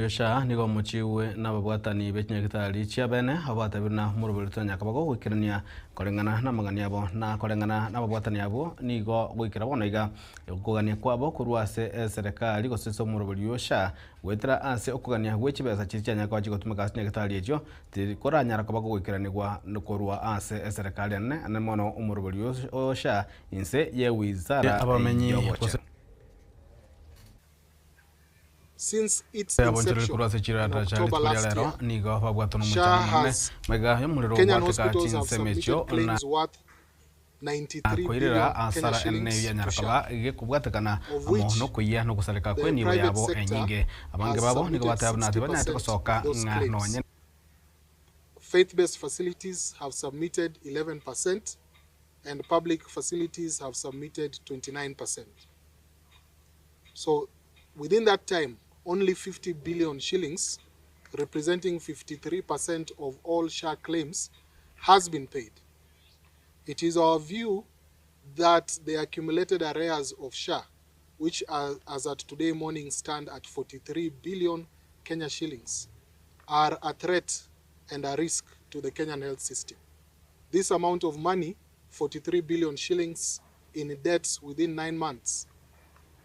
Yosha nigo omochiwe nababwatani be chinyagitari chiabene, abwo batebirie na omoroberi tonyakabago goikerania koreng'ana namagani abo, na koreng'ana nababwatani abwo nigo goikera bono iga okogania kwabo korwa ase eserekari gose ase omoroberi Yosha goetera ase okogania gwe chibesa chiria chianyare chigotumeka ase chinyagitari echio tikoranyara koba kogoikeranigwa korwa ase eserekari enene ane mono omoroberi Yosha inse ye wizara Abamenyi yobochenu. Since its Abonchoreri inception korwa ase in chirata chia October rituko ria last rero year, nigo babwatwa SHA nomochando omonene has magega y'omorero Kenyan ogwateka hospitals have chinsemo submitted echio na claims worth 93 koirera billion Kenya asara enene shillings eyio to yanyara SHA, koba gekobwatekana of amo which nokoyia nogosareka the kw'enibo private yabo sector enyinge. Abange has babo nigo submitted bateba buna tibanyarete 60% gosoka of those ng'a claims. nonye Faith-based facilities have submitted 11% and public facilities have submitted 29%. So within that time, only 50 billion shillings, representing 53% of all SHA claims, has been paid. It is our view that the accumulated arrears of SHA, which are, as at today morning stand at 43 billion Kenya shillings, are a threat and a risk to the Kenyan health system. This amount of money, 43 billion shillings in debts within 9 months,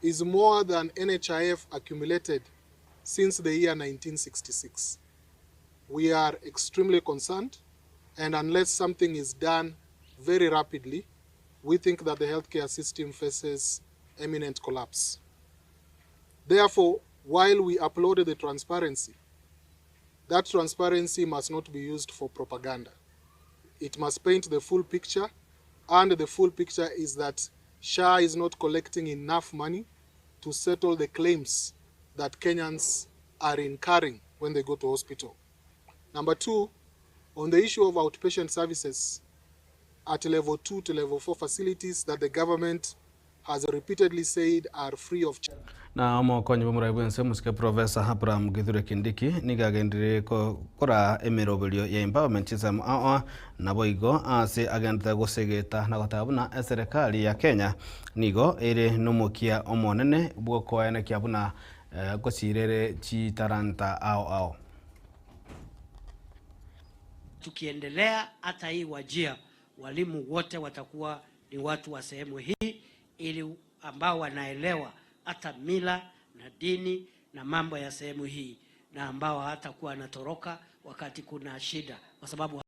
is more than NHIF accumulated since the year 1966. We are extremely concerned, and unless something is done very rapidly, we think that the healthcare system faces imminent collapse. Therefore, while we applaud the transparency, that transparency must not be used for propaganda. It must paint the full picture, and the full picture is that SHA is not collecting enough money to settle the claims that Kenyans are incurring when they go to hospital. Number two, on the issue of outpatient services at level 2 to level 4 facilities that the government has repeatedly said are free of charge. Na omokonyi bw'omorai bw'ense omosike Professor Abraham Kithure Kindiki nigo agenderire koraa emeroberio ya empowerment chinsemo ao ao naboigo ase agenderete gosegeta na goteba buna eserekari ya Kenya nigo ere nomokia omonene bw'okoenekia buna gosirere chitalanta ao ao. Tukiendelea hata hii Wajir, walimu wote watakuwa ni watu wa sehemu hii, ili ambao wanaelewa hata mila na dini na mambo ya sehemu hii, na ambao hatakuwa wanatoroka wakati kuna shida, kwa sababu